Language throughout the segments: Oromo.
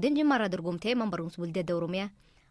Godina Jimmaarraa dorgomtee man barumsa bultii adda Oromiyaa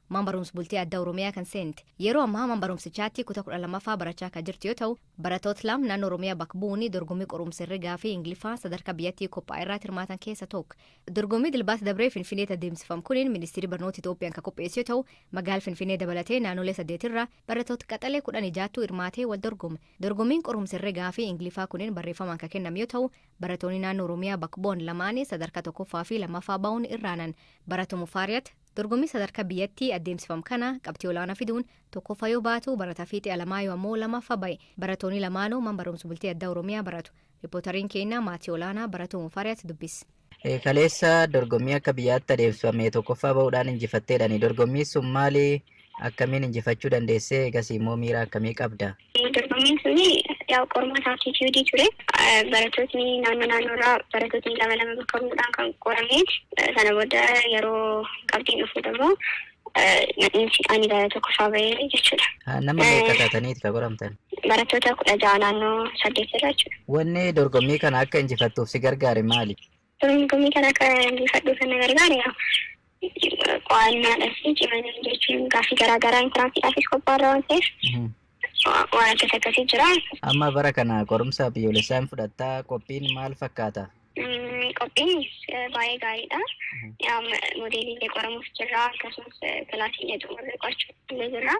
man barumsa bultii adda Oromiyaa kan seente. Yeroo ammaa man barumsichaatti kutaa 12ffaa barachaa kan jirtu yoo ta'u, barattoota lama naannoo Oromiyaa bakka bu'uun dorgommii qorumsa herregaa fi Ingiliffaa sadarkaa biyyattii qophaa'e irratti hirmaatan keessa tokko. Dorgommii Dilbaata dabree Finfinneetti adeemsifamu kuniin ministeerri barnoota Itoophiyaan kan qopheesse yoo ta'u, magaala Finfinnee dabalatee naannolee saddeetirraa barattoota qaxalee 16tu hirmaatee wal dorgome. Dorgommiin qorumsa herregaa fi Ingiliffaa kunneen barreeffamaan kan kenname yoo ta'u, barattoonni naannoo Oromiyaa bakka bu'an lamaanii sadarkaa tokkoffaa fi lammaffaa ba'uun irraanan. Barattuu Mufaariyaat dorgommii sadarkaa biyyattii adeemsifamu kana qabxii olaanaa fiduun tokkoffaa yoo baatu, barataa Fiixee Alamaayyoo ammoo lammaffaa ba'e. Barattoonni lamaanuu man barumsa bultii addaa Oromiyaa baratu. Riippootariin keenya maatii olaanaa barattuu Mufaariyaat dubbise. Kaleessa dorgommii akka biyyaatti adeemsifame tokkoffaa bahuudhaan injifatteedhani. Dorgommiin sun maali? Akkamiin injifachuu dandeessee? Egas immoo miira akkamii qabda? Dorgommiin suni yaa qormaata aptitude ture. Barattootni naannoo naannoorraa barattootni lama lama bakka bu'uudhaan kan qorame. Sana booda yeroo qabxiin dhufu immoo ani gara tokkoffaa bahee jechuudha. Nama meeqa taataniiti kan qoramtan? Barattoota 16 naannoo saddeet irra jechuudha. Wanni dorgommii kana akka injifattuuf si gargaare maali? Dorgommii kana akka injifadhuuf kan na gargaare qo'annaadhaa fi cimanii jechuun gaaffii garaa garaa entranceidhaafis qophaa'arra waan ta'eef waan akkas akkasii jira. Amma bara kana qorumsa biyyoolessaa hin fudhattaa, qophiin maal fakkaata? Qophiin baay'ee gaariidha. Modeelii qoramuuf jirra, akkasumas kilaasii xumurree qo'achuu illee jirra.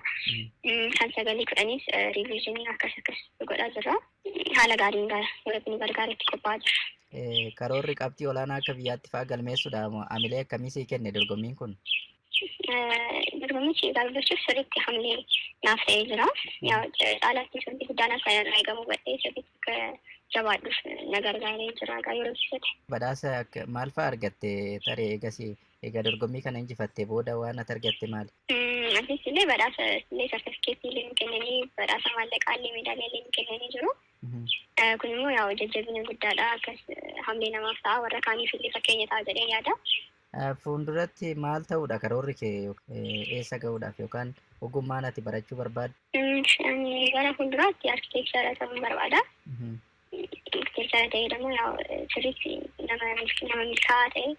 Kan sagalee kudhaniis revision akkas akkas godhaa jirra. Haala gaariin yeroo gargaaretti qophaa'aa jirra. Karoorri qabxii olaanaa akka biyyaatti fa'aa galmeessuudha. Hamilee akkamii sii kenne dorgommiin kun? Dorgommichi galmeessuuf sirriitti hamilee naaf ta'ee jira. Caalaatti wanti guddaan akka eegamu godhee sirriitti akka jabaadhuuf na gargaaree jira yeroo keessatti. Badhaasa maal fa'aa argatte taree eegasii egaa dorgommii kana injifattee booda waan ati argatte maali? Asis illee badhaasa illee sartifikeettii illee nu kennanii, badhaasa maallaqaa illee, meedaaliyaa illee nu kennanii jiru. Kun immoo yaa jajjabina guddaadha, akkas hamilee namaaf ta'a, warra kaaniif illee fakkeenya ta'a jedhee yaada. Fuulduratti maal ta'uudha karoorri kee, eessa gahuudhaaf yookaan ogummaan ati barachuu barbaaddu? Ani gara fuulduraatti architecture ta'uun barbaada. Architecture ta'ee immoo sirriitti nama milkaa'aa ta'e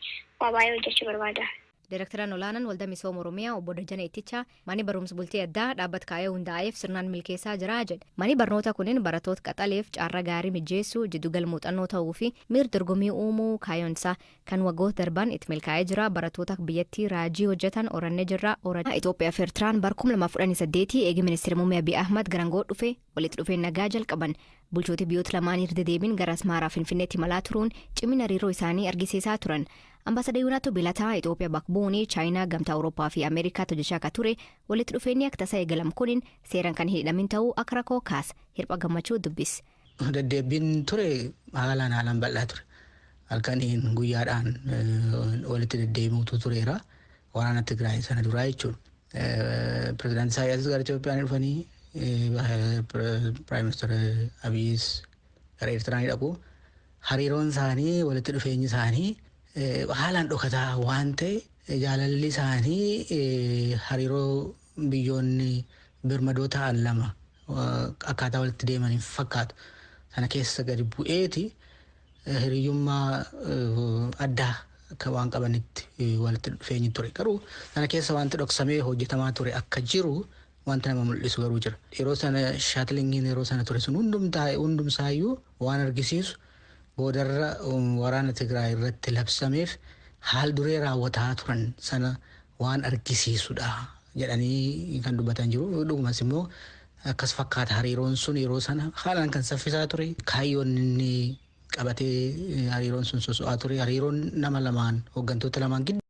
waa baay'ee hojjechuu barbaada. Direktaraan olaanaan Waldaa Misooma Oromiyaa obbo Dajana Ittichaa manni barumsa bultii addaa dhaabbata kaayoo hundaa'eef sirnaan milkeessaa jira jedhe. Manni barnoota kunneen barattoota qaxaleef carraa gaarii mijeessuu, jiddugala muuxannoo ta'uu fi miira dorgommii uumuu kaayoon isaa kan waggoota darban itti milkaa'ee jira. Barattoota biyyattii raajii hojjetan horannee jirra. Itoophiyaa fi Eertiraan bara 2018 eegi ministeera muummee Abiy Ahmad garangoo dhufe walitti dhufeen nagaa jalqaban. Bulchooti biyyoota lamaan irra deebiin gara Asmaaraa Finfinneetti imalaa turuun cimina hariiroo isaanii argisiisaa turan. Ambaasaadar Yuunaatoo Bilataa Itoophiyaa bakka bu'uun Chaayinaa, Gamtaa Awurooppaa fi Ameerikaatti hojjechaa akka ture, walitti dhufeenyi akka tasaa eegalam kunin seeraan kan hin hidhamin ta'uu akka rakkoo kaasa. Hirpha Gammachuu dubbis. Deddeebbiin ture haalaan haalaan bal'aa ture. Halkaniin guyyaadhaan walitti deddeebi'utu tureera. Waraana Tigraay sana duraa jechuudha. Pirezidaantii Isaayyaas gara Itoophiyaa ni dhufanii, Prime Minister Abiyyis gara Eertiraa ni dhaqu. Hariiroon isaanii, walitti dhufeenyi isaanii haalaan dhokataa waan ta'e, jaalalli isaanii hariiroo biyyoonni birmadoo ta'an lama akkaataa walitti deemaniif fakkaatu. Sana keessa gadi bu'eeti hiriyyummaa addaa akka waan qabanitti walitti dhufeenyi ture. Garuu sana keessa wanti dhoksamee hojjetamaa ture akka jiru wanta nama mul'isu garuu jira. Yeroo sana shuttlingiin yeroo sana ture sun hundumsaayyuu waan argisiisu boodarra waraana Tigraay irratti labsameef haal duree raawwataa turan sana waan argisiisudha jedhanii kan dubbatan jiru. Dhugumas immoo akkas fakkaata, hariiroon sun yeroo sana haalaan kan saffisaa ture. Kaayyoon inni qabatee hariiroon sun soso'aa ture. Hariiroon nama lamaan, hooggantoota lamaan gidduu